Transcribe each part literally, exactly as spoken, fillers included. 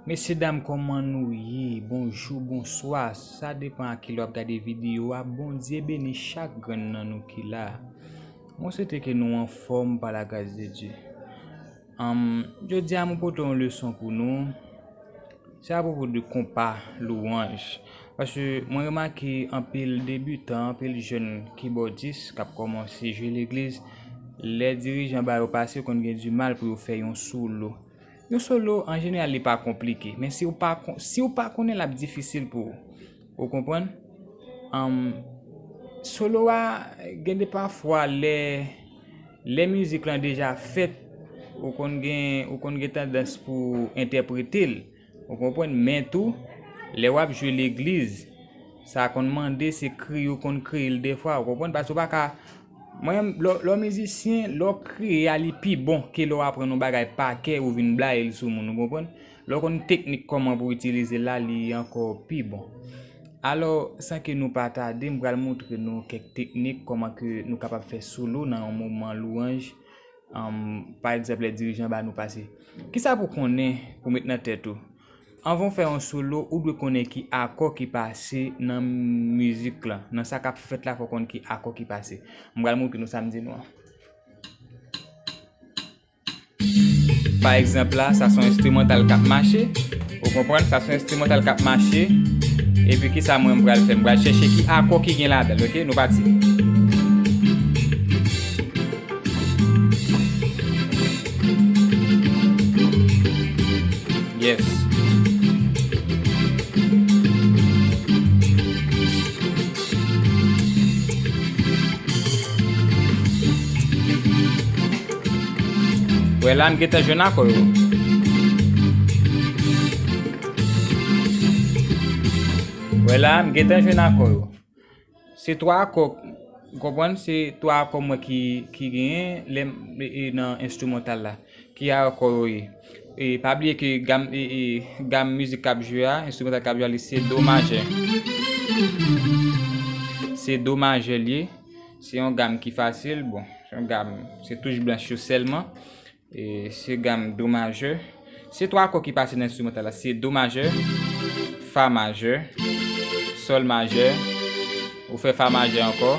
Mesye dam, kòman nou ye? Bonjou, bonswa. Sa depan a kilè w ap gade videyo a. Bondye beni chak grenn nan nou ki la. Mwen swete ke nou anfòm pa la gras de Dye. Anm, jodi a mwen pote yon leson pou nou. Se apwopo de konpa lwanj. Paske mwen remake anpil debitan, anpil jèn kibòdis k ap kòmanse jwe legliz, lè dirijan ba yo pase, yo konn gen dimal pou yo fè yon solo. Yon solo, an jeneral, li pa konplike, men si w pa kon-, si w pa konnen l, l ap difisil pou ou. Ou konprann? Anm, solo a, gen de pafwa, lè, lè mizik lan deja fèt, ou konn gen, ou konn gen tandans pou entèprete l. Ou konprann? Men tou, lè w ap jwe legliz, sa konn mande se kriye w konn kriye l defwa, ou konprann? Paske w pa ka, mwen, lè, lè w mizisyen, lè w kriye a, li pi bon ke lè w aprann yon bagay pa kè ou vin blayi l sou moun, ou konprann? Lè w konn teknik kòman pou w itilize l la, li ankò pi bon. Alò, san ke nou pa tade, m pral montre nou kèk teknik kòman ke nou kapab fè solo nan yon moman lwanj, anm, pa egzanp, lè dirijan ba nou pase. Kisa pou konnen, pou met nan tèt ou? Anvan w fè yon solo, ou dwe konnen ki akò ki pase nan mizik lan. Nan sa k ap fèt la, fò w konn ki akò ki pase. M pral montre nou sa m di nou an. Pa egzanp la, sa se yon enstrimantal k ap mache. Ou konprann? Sa se yon enstrimantal k ap mache. Epi kisa mwen m pral fè? M pral chèche ki akò ki gen ladan l, oke? Nou pati. Yes. Wè la, m gentan jwenn akò yo. Wè la, m gentan jwenn akò yo. Se twa akò, w konprann? Se twa akò mwen ki, ki genyen lè m, e, e, nan enstrimantal la. Ki akò yo ye? E, pa bliye ke gam, e, e, gam mizik k ap jwe a, enstrimantal k ap jwe a, li se do majè. Se do majè l ye. Se yon gam ki fasil, bon, se yon gam, se touch blanch yo sèlman. E, se gam do majè. Se twa akò ki pase nan enstrimantal la. Se do majè, fa majè, sòl majè, ou fè fa majè ankò,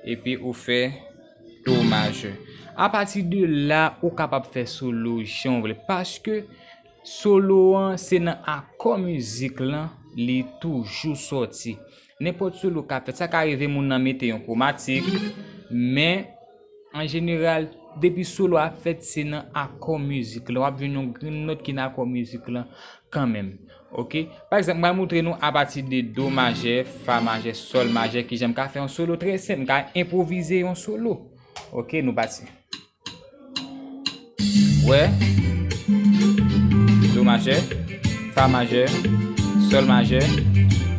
epi ou fè do majè. Apati de la, ou kapab fè solo jan w vle. Paske solo an, se nan akò mizik lan, li toujou sòti. Nenpòt solo ka fèt. Sa ka rive moun nan mete yon kwomatik, men an jeneral, depi solo a fèt, se nan akò mizik lan. W ap jwenn yon grenn nòt ki nan akò mizik lan kanmenm. Oke? Pa egzanp, m pral montre nou apati de do majè, fa majè, sòl majè, kijan m ka fè yon solo trè senp. M ka enpwovize yon solo. Oke, nou pati. Wè. Do majè, fa majè, sòl majè,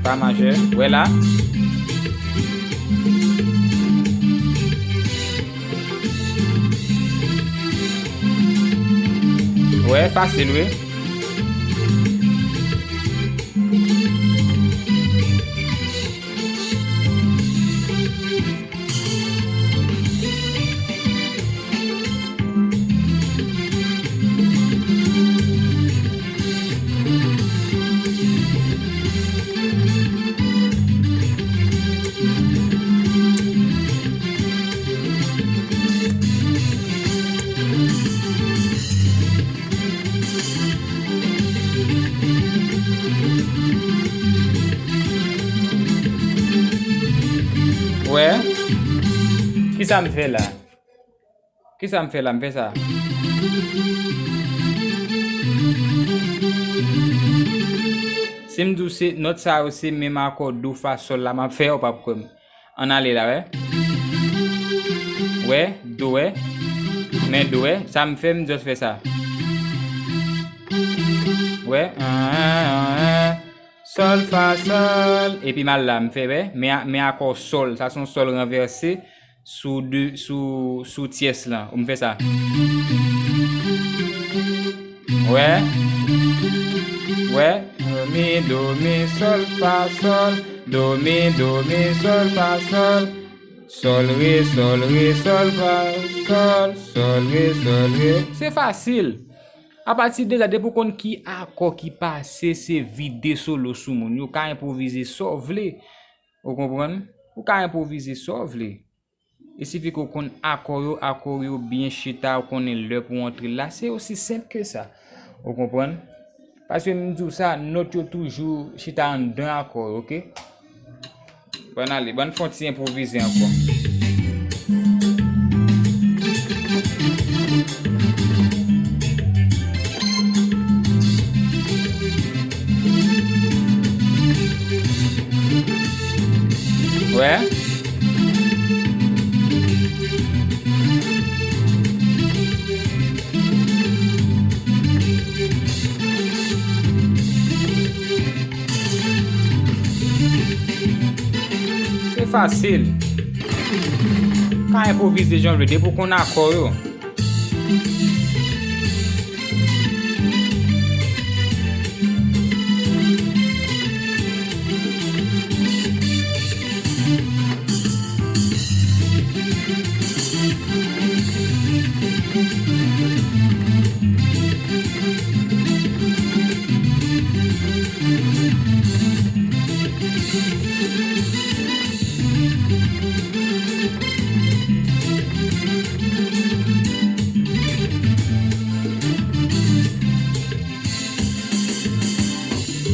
fa majè. Wè la. Wè, fasil, wi. Wè, kisa m fè la? Kisa m fè la? M fè sa. Si m di w se nòt sa yo, se menm akò do fa sòl la m ap fè, ou p ap kwè m. Ann ale la, wè. Wè, do, wè. Men do, wè. Sa m fè, m just fè sa. Wè. Sòl, fa, sòl. Epi m al la, m fè, wè. Men, men akò sòl. Sa se yon sòl ranvèse sou de, sou, sou tyès lan. Ou m fè sa. Wè. Wè. Do, mi, do, mi, sòl, fa, sòl. Do, mi, do, mi, sòl, fa, sòl. Sòl, re, sòl, re, sòl, fa, sòl. Sòl, re, sòl, re. Se fasil. Apati de la, depi w konn ki akò ki pase, se vide solo sou moun. Yo ka enpwovize sa w vle. Ou konprann? Ou ka enpwovize sa w vle. Il sifi ke w konn akò yo, akò yo byen chita, ou konnen lè pou w antre la. Se osi senp ke sa. Ou konprann? Paske m di w sa, nòt yo toujou chita anndan akò yo, oke? Bann ale, bann fè yon ti enpwovize ankò. Wè. Se fasil. Ka enpwovize jan w vle, depi w konn akò yo.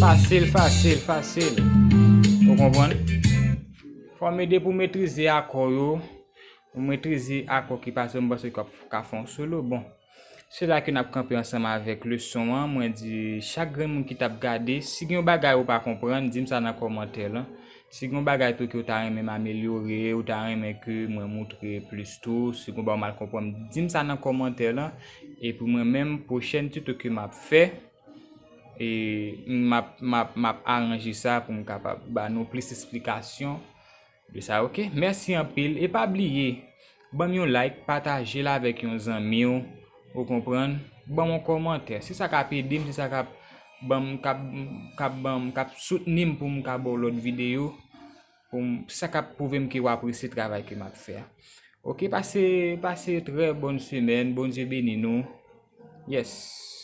Fasil, fasil, fasil. Ou konprann? Fò m ede pou metrize akò yo. Ou metrize akò ki pase, m panse k ap ka fè yon solo. Bon, se la ke n ap kanpe ansanm avèk leson an. Mwen di chak grenn moun ki t ap gade, si gen yon bagay ou pa konprann, di m sa nan kòmantè lan. Si gen yon bagay tou ke w ta renmen m amelyore, ou ta renmen ke mwen moutre plis tou, si gen yon bagay w mal konprann, di m sa nan kòmantè lan. Epi mwen menm, pwochèn tuto ke m ap fè, e m ap, m ap, m ap aranje sa pou m kapab ba nou plis esplikasyon de sa, oke? Mèsi anpil. E pa bliye, ban m yon like, pataje l avèk yon zanmi w, ou konprann? Ban m yon kòmantè. Se sa k ap ede m, se sa k ap ban m, k ap, k ap ban m, k ap soutni m pou m ka ba w lòt videyo, pou m, se sa k ap pwouve m ke w apresye travay ke m ap fè a. Oke, pase, pase trè bòn semèn. Bondye beni nou. Yes.